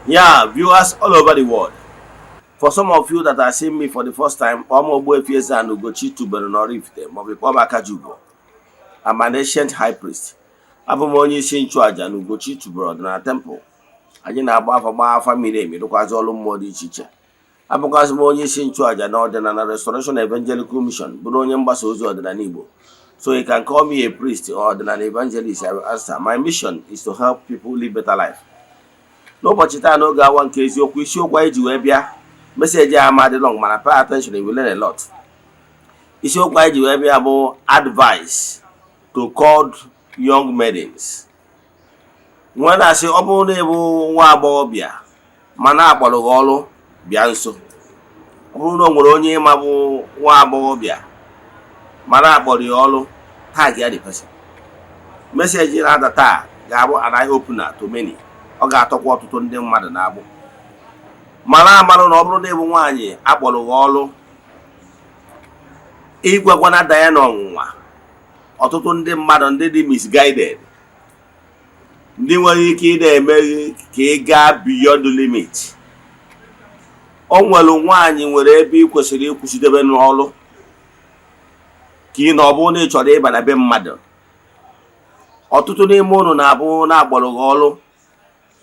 Yeah, viewers all over the world. For some of you that are seeing me for the first time, kpọọ m Ogbuefi Eze-Ana Ugochi tubelu n'Oraifite maọbụ kpọọ m Akajiugo. I'm an ancient high priest. Abụ m onye isi nchụaja na Ugochi tubelu ọdịnala temple. Anyị na-agba afa, gbaa afa miri emi, rụkwazị ọrụ mmụọ dị iche iche. Abụkwazị m onye isi nchụaja na Ọdịnala Restoration Evangelical Mission, bụrụ onye mgbasa ozi ọdịnala Igbo. So you can call me a priest or ọdịnala evangelist, I will answer. My mission is to help people live better life. N'ụbọchị taa, n'oge awa nke eziokwu, isiokwu anyị ji wee bịa, message a ama dị long, mana pay attention, you will learn a lot. Isiokwu anyị ji wee bịa bụ advice to called young maidens. Nwee na-asị, ọ bụrụ na ịbụ nwa agbọghọbịa mana akpọrọ gị ọrụ, bịa nso. Ọ bụrụ na o nwere onye ịma bụ nwa agbọghọbịa mana akpọrọ ya ọrụ, tag ya the person. Message na-ada taa ga-abụ an eye opener to many. Ọ ga-atọkwa ọtụtụ ndị mmadụ na-agbụ mara amarụ na ọ bụrụ na ịbụ nwaanyị akpọrọ gị ọrụ, ịgwagwana daya na ọnwụnwa ọtụtụ ndị mmadụ, ndị dị misguided, ndị nwere ike ị na-eme ka ị gaa beyond the limit. O nwere nwaanyị nwere ebe ị kwesịrị ịkwụsịdebe n'ọrụ ka ị na ọ bụrụ na ị chọrọ ịba na be mmadụ. Ọtụtụ n'ime ụnụ na-abụ na-agbọrọ gị ọrụ,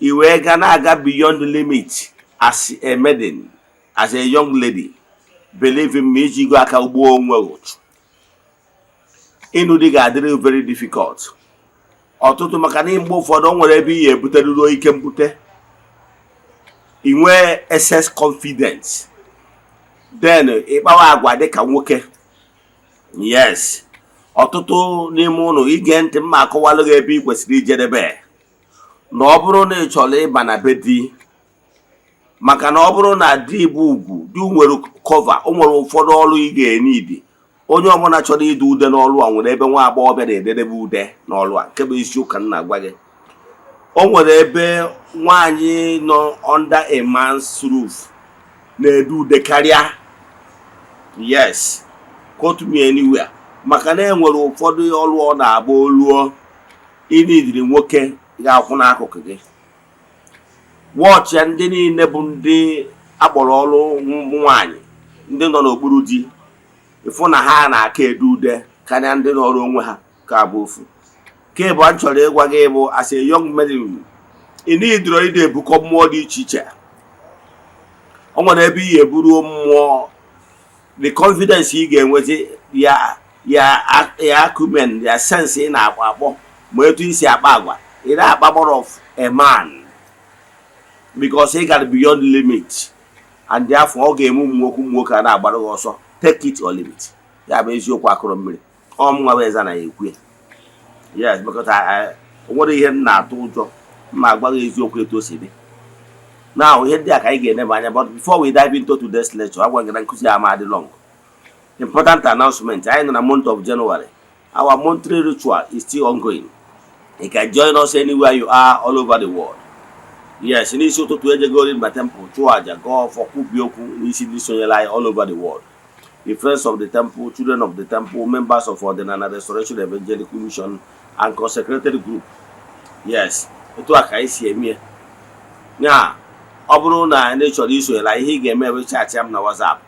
i wee ga na-aga beyond the limit as a maiden, as a young lady. Believe in me, iji go aka gbuo onwe ụchụ. Ịnụ di ga-adịrị very difficult ọtụtụ, maka na mgbe ụfọdụ o nwere ebe ị ga-ebuteruru ike mbute, ị nwee excess confidence, then ịkpawa agwa dịka nwoke. Yes, ọtụtụ n'ime ụnụ, ige ntị, mma akọwalụ gị ebe ị kwesịrị ijedebe na ọ bụrụ na ị chọrọ ịba na be di, maka na ọ bụrụ na di bụ ugwu, di nwere cover. O nwere ụfọdụ ọrụ ị ga-enidi. Onye ọbụla chọrọ ide ude n'ọrụ a nwere ebe nwa agbọghọbịa na-ededebe ude n'ọrụ a. Nke bụ isiokwu ka m na-agwa gị, o nwere ebe nwaanyị nọ under a man's roof na-ede ude karịa. Yes, quote me anywhere, maka na enwere ụfọdụ ọrụ ọ na-agba oluo ịnidiri nwoke ga-akwụ n'akụkụ gị. Wọchị ya, ndị niile bụ ndị akpọrọ ọrụ nwaanyị, ndị nọ n'okpuru di, ịfụ na ha na-aka ede ude karịa ndị nọrọ onwe ha. Ka bụ ofu nke bụ m chọrọ ịgwa gị bụ, as a young man, ị nidiro ị na-ebukọ mmụọ dị iche iche. O nwere ebe ị ga-eburuo mmụọ, the confidence ị ga-enweta ya, ya acumen, ya sense ị na-akpọ akpọ, ma etu i si akpa agwa, ị na-akpa more of a man, because ị gara beyond limit, and therefore ọ ga-eme ụmụ nwoke a na-agbara gị ọsọ. Take it or leave it. Ya bụ eziokwu akụrụ mmiri. Ọ mụnwa bụ eze anaghị ekwu ya. Yes, because o nwere ihe m na-atụ ụjọ ma agwa gị eziokwu etu o si dị. Now, ihe ndị a ka anyị ga-eneba anya. But before we dive into today's lecture, agwa gị na nkụzi ama adị long. Important announcement: anyị nọ na month of January. Our monthly ritual is still ongoing. You can join us anywhere you are all over the world. Yes, n'isi ụtụtụ ejegori na temple, chụọ aja, gọọ ọfọ, kwubie okwu n'isi ndị sonyere anyị all over the world, the friends of the temple, children of the temple, members of Ọdịnala Restoration Evangelical Mission and consecrated group. Yes, etu a ka anyị si eme ya. Ọ bụrụ na ndị chọrọ isonyere, ihe ị ga-eme bụ chat m na WhatsApp,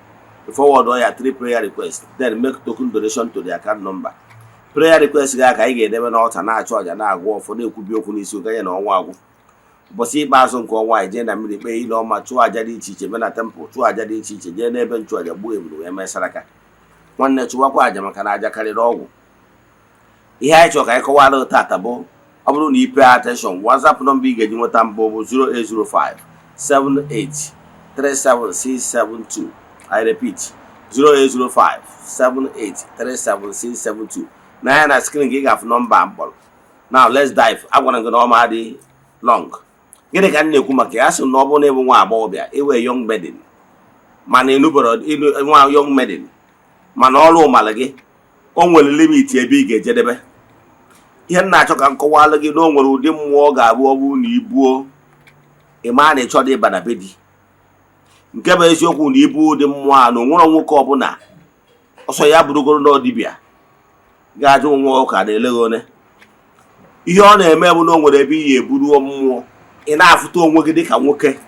forward ya three prayer request, then make token donation to the account number. Prayer request ga ka anyị ga-edebe n'ọta, na-achụ àjà, na-agwọ ọfọ, na-ekwubi okwu n'isi ụka na ọnwa agwụ. Ụbọchị ikpeazụ nke ọnwa, anyị jee na mmiri, kpee ile ọma, chụọ àjà dị iche iche, mee na temple, chụọ àjà dị iche iche, jee n'ebe nchụàjà, gbuo ebulu wee mee saraka. Nwanne, chụwakwa àjà, maka na àjà karịrị ọgwụ. Ihe anyị chọrọ ka anyị kọwara tata bụ, ọ bụrụ na ị pay attention, WhatsApp nọmba ị ga-eji nweta mbụ bụ 0805 78 37672. I repeat, 0805 78 37672. Na ya na screen gị, ị ga-afụ nọmba mkpọrọ. Now let's dive. Agwara gị na ọ ma dị long. Gịnị ka m na-ekwu maka ya? Sị na ọ bụrụ na ịbụ nwa agbọghọbịa, iwe young maiden, mana ịnụbọrọ nwa young maiden, mana ọrụ ụmala gị, o nwere limit ebe ị ga-ejedebe. Ihe m na-achọ ka m kọwalụ gị na o nwere ụdị mmụọ ọ ga-abụ, ọ bụrụ na ibuo, ị maa na ị chọrọ ịba na be di. Nke bụ eziokwu na ibu ụdị mmụọ a, na onwere nwoke ọbụla ọsọ ya bụrụgoro na dibịa ga-ajụ nwa ụka na-ele gị one. Ihe ọ na-eme bụ na o nwere ebe ị ga-eburuo mmụọ, ị na-afụta onwe gị dịka nwoke.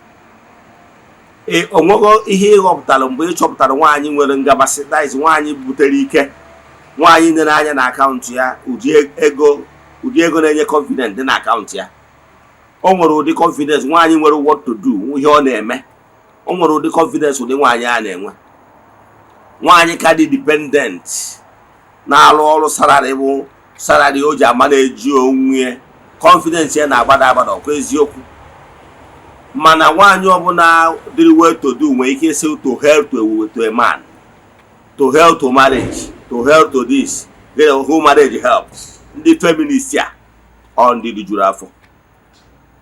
Onwego ihe ịghọpụtara mgbe ị chọpụtara nwaanyị nwere ngabasị, that is, nwaanyị butere ike, nwaanyị nere anya na akaụntụ ya, ụdị ego na-enye confidence dị na akaụntụ ya? O nwere ụdị confidence nwaanyị nwere what to do, ihe ọ na-eme. O nwere ụdị confidence ụdị nwaanyị a na-enwe. Nwaanyị ka dị dependent, na-arụ ọrụ salary, bụ salary o ji ama na-eji onwe ya, confidence ya na-agbada agbada. Ọkwa eziokwu? Mana nwaanyị ọbụla dịrị well to do nwere ike ịsị to hell to a man, to hell to marriage, to hell to this, then who marriage help. Ndị feminist a, ọ ndị rijuru afọ,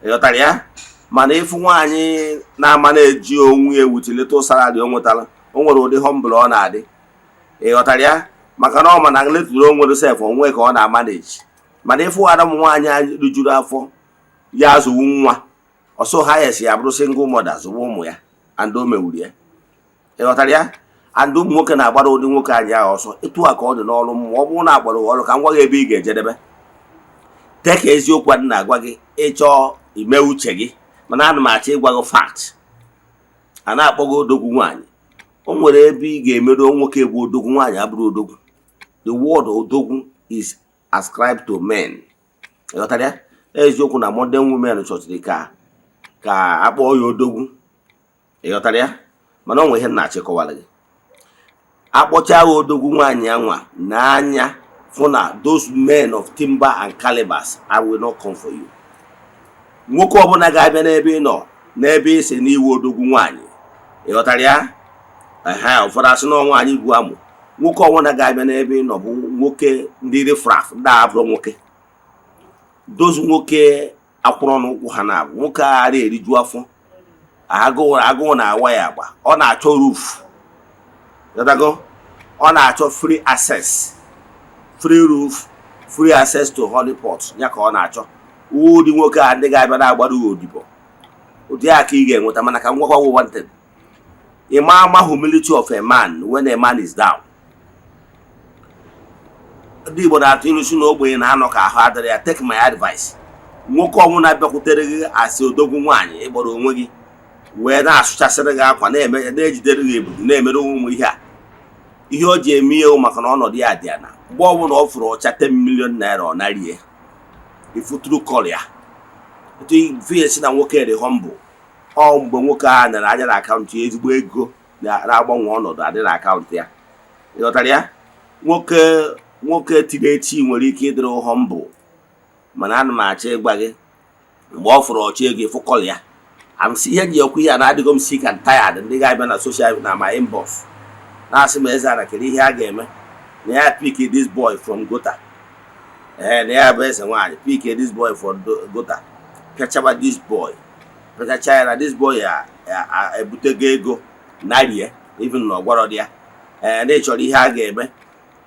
ịghọtara ya? Mana ịfụ nwaanyị na-ama na-eji onwe ya with little salary o nwetara, o nwere ụdị humble ọ na-adị, ịghọtara ya? Maka na ọ ma na little o nwere sef onwe ka ọ na-amanage. Mana ịfụ ara ụmụ nwaanyị anyị rijuru afọ ya, azụwu nwa ọsọ ha, ya si ya bụrụ single mother, zụwa ụmụ ya, and o mewuru ya, ịghọtara ya? And ụmụ nwoke na-agbara ụdị nwoke anyị ahụ ọsọ. Etu a ka ọ dị n'ọrụ mmụọ. Ọ bụrụ na agbara ọrụ, ka m gwa gị ebe ị ga-ejedebe. Tee ka eziokwu adị na-agwa gị, ịchọọ ime uche gị, mana ana m achọ ịgwa gị fact. A na-akpọ gị odogwu nwaanyị, o nwere ebe ị ga-emerụ nwoke bụ odogwu nwaanyị abụrụ odogwu. The word odogwu is ascribed to men, ịghọtara ya? Eziokwu na modern women chọsiri ka akpọọ ya odogwu, ịghọtara ya? Mana o nwere ihe m na-achịkọwara gị. Akpọcha ya odogwu nwaanyị anwa n'anya, fụ na those men of timber and calibers, I will not come for you. Nwoke ọbụla ga-abịa n'ebe ị nọ, n'ebe ị si n'iwu odogwu nwaanyị, ịghọtara ya? Ehe, ụfọdụ asị na nwaanyị bụ amụ. Nwoke ọbụla ga-abịa n'ebe ị nọ bụ nwoke ndị riffraff, ndị abụrụ nwoke, those nwoke akwụrụ n'ụkwụ ha na-abụ nwoke aghara eriju afọ. Agụụ, agụụ na-awa ya agba. Ọ na-achọ roof, ịghọtago? Ọ na-achọ free access, free roof, free access to honey pot ya ka ọ na-achọ. Ụdị nwoke a ndị ga-abịa na-agbara ya odibo, ụdị a ka ị ga-enweta. Mana ka m gwakwa gị one thing: ị ma ama humility of a man when a man is down. Ndị Igbo na-atụ ilu si na ogbenye na-anọ ka ahụ adịrị ya. Take my advice: nwoke ọbụla bịakwutere gị asị odogwu nwaanyị, ịgbọrọ onwe gị wee na-asụchasịrị gị akwa, na-eme, na-ejidere gị ebudu, na-emere ụmụ ihe a, ihe o ji eme ihe, maka na ọnọdụ ya dị ana. Mgbe ọbụla ọ fụrụ ọcha 10 million naira, ọ narie ifuturu kọl ya. Etu ife ya si na nwoke dị humble, ọ mgbe nwoke a nara anya na akaụntụ ya, ezigbo ego na-agbanwe ọnọdụ adị na akaụntụ ya, ịghọtara ya? Nwoke tiri echi nwere ike ịdịrị humble, mana ana m achọ ịgwa gị, mgbe ọ fụrụ ọchọ ego, ịfụ kọl ya. Am si ihe nji ekwu ihe a na-adịgo m sick and tired. Ndị ga-abịa na social, na my inbox, na-asị m, "Eze ana, kedu ihe a ga-eme na ya pick this boy from gutter?" Ee, na ya bụ eze nwaanyị pick this boy from gutter, pịachaba this boy, pịachacha ya, na this boy ya ebutego ego narie, even na ọ gwarọ dị ya. Ee, na ị chọrọ ihe a ga-eme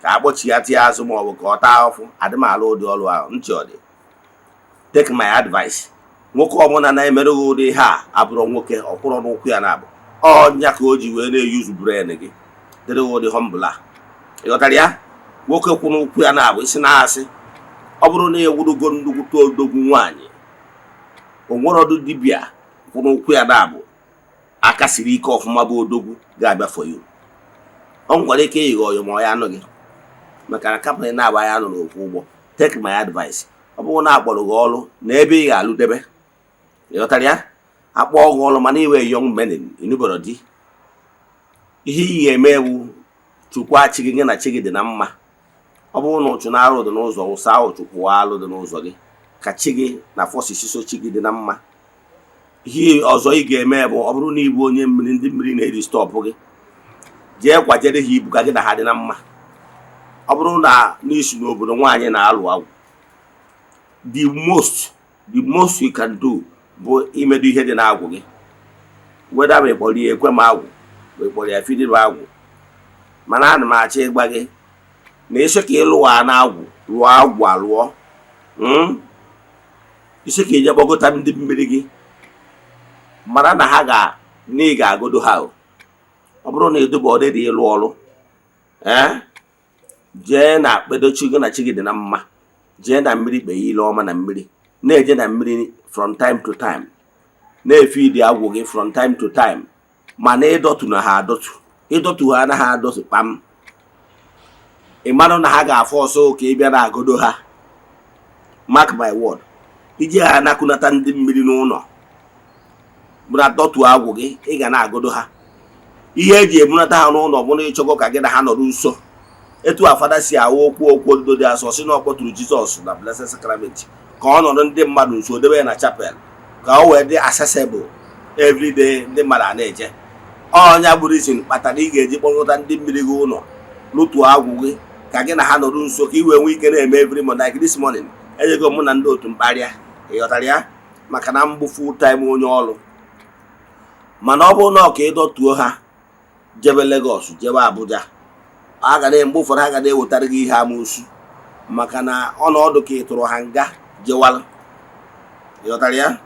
ka a kpọchighata ya azụ ma ọ bụ ka ọ taa afụ. Adị m alụ ụdị ọrụ ahụ. Ntị ọ dị. Take my advice: nwoke ọbụla na-emerụ gị ụdị ihe a abụrụ nwoke ọkwụrụ n'ụkwụ ya na-abụ ọnya ka o ji wee na-eyuzu brain gị dịrị gị ụdị humble a, ịghọtara ya? Nwoke kwụ n'ụkwụ ya na-abụ isi na-asị, ọ bụrụ na ewurugo nnukwute odogwu nwaanyị, o nwere ọdụ dibịa kwụ n'ụkwụ ya na-abụ aka siri ike ọfụma bụ odogwu ga-abịa for you. Ọ nwekwara ike ịghọ ọyọ ma ọ ya anụ gị, maka na kapịn na-agba ya nọ n'okwu ụgbọ. Take my advice: ọ bụrụ na akpọrọ gị ọrụ na ebe ị ga-alụdebe, ịghọtara ya? Akpọ gị ọrụ, mana iwe young men inuboro di, ihe ị ga-eme ewu chukwu chi gị, gị na chi gị dị na mma. Ọ bụrụ na ụchụ na-arụ dị n'ụzọ, wụsa ụchụ kpụọ alụ dị n'ụzọ gị, ka chi gị na forces so chi gị dị na mma. Ihe ọzọ ị ga-eme bụ, ọ bụrụ na ịbụ onye mmiri, ndị mmiri na-eri stop gị, jee kwajere ha ibu ka gị na ha dị na mma. Ọ bụrụ na n'isi n'obodo nwaanyị na-alụ agwụ, the most you can do bụ imedo ihe dị n'agwụ gị, weda ma ị kpọrọ ya ekwe m agwụ, ma ị kpọrọ ya fidiri agwụ. Mana ana m achọ ịgwa gị na ịsị ka ị lụwa na agwụ, lụọ agwụ alụọ, isi ka ije kpọgota ndị mmiri gị, mara na ha ga na ị ga-agodo ha o. Ọ bụrụ na edobe ọdịdị ịlụ ọrụ, ee, jee na kpedochi gị na chi gị dị na mma. Jee na mmiri kpee ile ọma na mmiri, na-eje na mmiri from time to time, na-efe idi agwụ gị from time to time. Mana ịdọtụ na ha adọtụ, ịdọtụ ha anaghị adọtụ kpam. Ị marụ na ha ga-afọ ọsọ ka ị bịa na-agodo ha. Mark my word, iji ha anakụnata ndị mmiri n'ụlọ bụ na dọtuo agwụ gị, ị ga na-agodo ha. Ihe eji ebunata ha n'ụlọ bụ na ịchọgo ka gị na ha nọrọ nso. Etu a fada si awụ okwu okwu odudo dị asọ, si na ọ kpọtụrụ Jizọs na Blessed Sacrament ka ọ nọrọ ndị mmadụ nso, debe ya na chapel ka o wee dị accessible everyday, ndị mmadụ a na-eje. Ọnya bụ reason kpatara ị ga-eji kpọkọta ndị mmiri gị ụlọ, lụtuo agwụ gị ka gị na ha nọrọ nso, ka ị wee nwee ike na-eme every morning. Like this morning, ejego mụ na ndị otu mkparịa. Ị ghọtara ya? Maka na mbụ full time onye ọrụ. Mana ọ bụrụ na ọ ka ịdọtuo ha jebe Lagos, jebe Abuja, a ga na mgbe ụfọdụ ha ga na-ewetara gị ihe amoosu, maka na ọnọdụ ka ị tụrụ ha nga jewara. Ị ghọtara ya?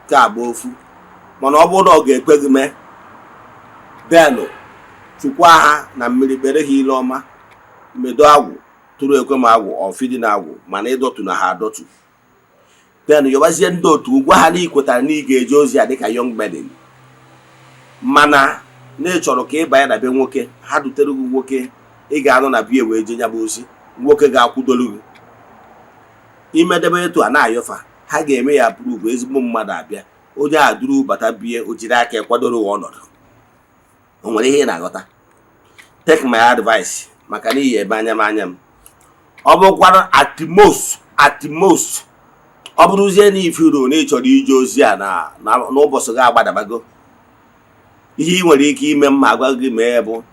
Nke a bụ ofu. Mana ọ bụrụ na ọ ga-ekwe gị mee, denụ chukwa ha na mmiri, kpere ha ile ọma, medo agwụ, tụrụ ekwe ma agwụ ọfidi na agwụ. Mana ịdọtụ na ha adọtụ, then yọbazie ndị otu, gwa ha na ị kwetara na ị ga-eje ozi a dịka young maiden, mana na ị chọrọ ka ị banye na be nwoke. Ha dutere gị nwoke ị ga-anọ na bie wee je nya bụ ozi. Nwoke ga-akwụdolu gị imedebe etu a na-ayọfa, ha ga-eme ya approve. Ezigbo mmadụ abịa, onye a duru bata bie, o jiri aka kwadoro gị ọnọdụ. O nwere ihe ị na-aghọta? Take my advice, maka na iyi ebe anya m anya m. Ọ bụrụkwanụ at the most, ọ bụrụzie na ifiro na ị chọrọ ije ozi a na n'ụbọchị gị agbadabago, ihe ị nwere ike ime, mma agwa gị mee, bụ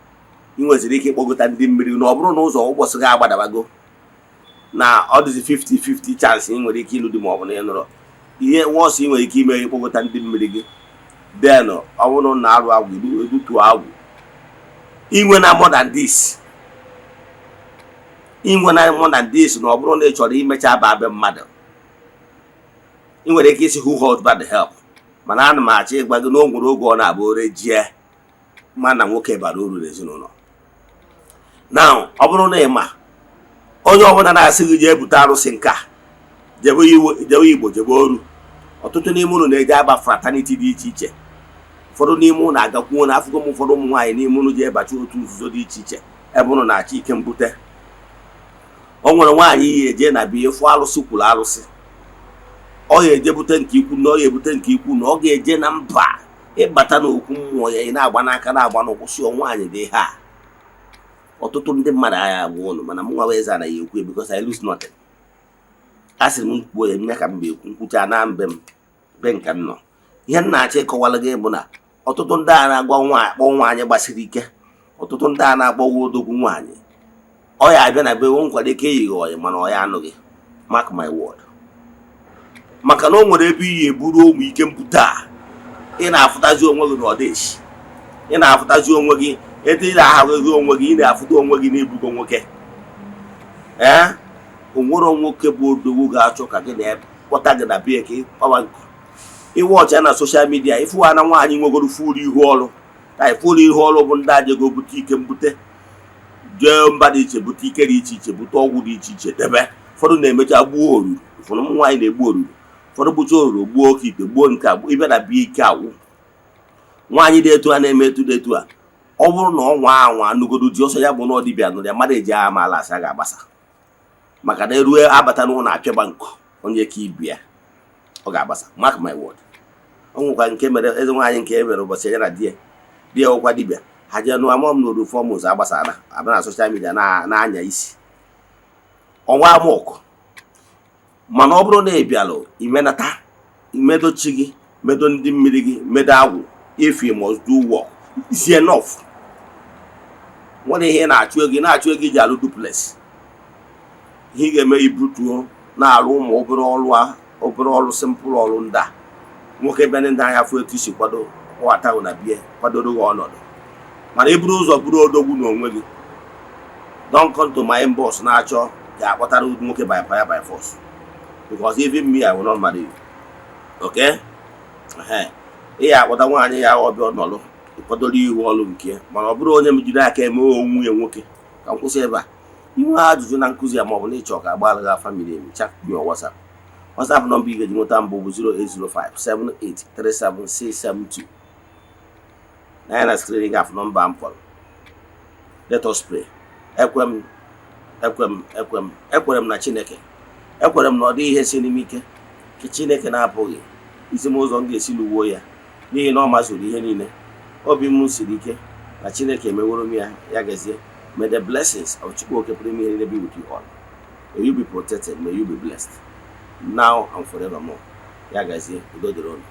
ị nweziri ike ịkpọgota ndị mmiri. Na ọ bụrụ na ụzọ ụbọchị gị agbadabago, na ọ dịzi 50-50 chance ị nwere ike ịlụ di ma ọ bụ na ị nụrụ ihe wọsụ, ị nwere ike ime ịkpọgota ndị mmiri gị. Then ọ bụrụ na arụ agwụ edutuo agwụ, inwe na more than this, inwe na more than this. Na ọ bụrụ na ị chọrọ imecha ba be mmadụ, ị nwere ike isi who husband help. Mana ana m achọ ịgwa gị na o nwere oge ọ na-abụ orejie ma na nwoke bara uru n'ezinụlọ. Now, ọ bụrụ na ị ma onye ọbụla na-asị gị jee bute arụsị nke a, jebe Igbo, jebe oru. Ọtụtụ n'ime unu na-eje aba fraternity dị iche iche. Ụfọdụ n'ime unu agakwuo na afụgo m ụfọdụ ụmụ nwaanyị n'ime unu ji ebachi otu nzuzo dị iche iche ebe unu na-achọ ike mbute. O nwere nwaanyị iyi eje na biya fụ alụsị kwuru alụsị, ọ ga-eje bute nke ikwu na ọ ga-ebute nke ikwu, na ọ ga-eje na mba ịbata n'okwu mmụọ ya. Ị na-agba n'aka, na-agba n'ụkwụ, si nwaanyị dị ha. Ọtụtụ ndị mmadụ agha agwa ụnụ, mana m nwa eze anaghị ekwu, because I lose nothing. A sịrị m kwuo ya nya ka m ekwu nkwucha na mbe m be nke m nọ. Ihe m na-achọ ịkọwara gị bụ na ọtụtụ ndị a na-agwa nwa akpọ nwaanyị gbasiri ike, ọtụtụ ndị a na-akpọwa odogwu nwaanyị, ọ ya abịa na be o nkwado ike eyighi ọyị, mana ọ ya anụghị. Mark my word, maka na o nwere ebe iyi eburu ụmụ ike mbute a, ị na-afụtazi onwe gị n'ọdeshi, ị na-afụtazi onwe gị etu ị na-ahụghị onwe gị, ị na-afụta onwe gị n'ibugo nwoke. Ee, onwero nwoke bụ odogwu ga-achọ ka gị na kpọta gị na bie ka ịkpawa nkụ. Iwe ọcha na social media, ịfụwa na nwaanyị nwegoro furu ihu ọrụ ka furu ihu ọrụ bụ ndị ajego bute ike mbute, jee mba dị iche bute ike dị iche iche, bute ọgwụ dị iche iche debe. Ụfọdụ na-emecha gbuo oruru, ụfọdụ ụmụ nwaanyị na-egbu oruru, ụfọdụ gbucha oruru, gbuo oke ite, gbuo nke a, ịbịa na bie ike agwụ. Nwaanyị dị etu a na-eme etu dị etu a, ọ bụrụ na ọ nwa anwa anụgodo di ọsọ ya bụ na ọ dibịa nụrụ ya, mmadụ eji agha ma ala asị a ga-agbasa, maka na erue abata n'ụlọ apịagba nku onye ka ibu ya, ọ ga-agbasa. Mark my word. O nwekwa nke mere eze nwaanyị nke e mere ụbọchị ya na di ya, di ya ụkwa dibịa, ha jee nụọ amụọ m n'oru 4 months, agbasara abịa na social media na-anya isi ọnwa amụkụ. Mana ọ bụrụ na ị bịalụ imenata imedo chi gị, medo ndị mmiri gị, medo agwụ, if you must do work is enough. Nwere ihe ị na-achụ ego, ị na-achụ ego iji alụ duplex, ihe ị ga-eme, ibutuo na-arụ ụmụ obere ọrụ a, obere ọrụ, simple ọrụ ndị a. Nwoke bịa ndị anya fụ etu isi kwado kpọghata na bie kwadoro gị ọnọdụ. Mana i buru ụzọ bụrụ odogwu n'onwe gị. Don't come to my inbox na-achọ ga-akpọtara nwoke by fire by force, because even me, I will not marry you, okay? Ehe, ị ya akpọta nwaanyị ya ọbịa ọnọlụ kwadoro ihu ọrụ nke ya. Mana ọ bụrụ onye mejiri aka eme onwe ya nwoke. Ka m kwụsị ebe a. Inwe ajụjụ na nkụzi ya maọbụ na ịchọ ka agbara gị afa miri emi, chat me on WhatsApp. WhatsApp nọmba ị ga-eji nweta mbụ bụ 08057837672. Na ya na screen, ị ga-afụ nọmba m kpọrọ. Let us pray. Ekwe m, ekwe m, ekwe m, ekwere m na Chineke. Ekwere m na ọ dịghị ihe si n'ime ike nke Chineke na-apụghị isi m ụzọ m ga-esi lụwuo ya, n'ihi na ọ mazuru ihe niile. Obi m siri ike na Chineke emeworo m ya. Ya gazie. May the blessings of Chukwu Oke pụrụ ime ihe niile be with you all. May you be protected, may you be blessed now and forevermore. Ya gazie, udo dịrị unu.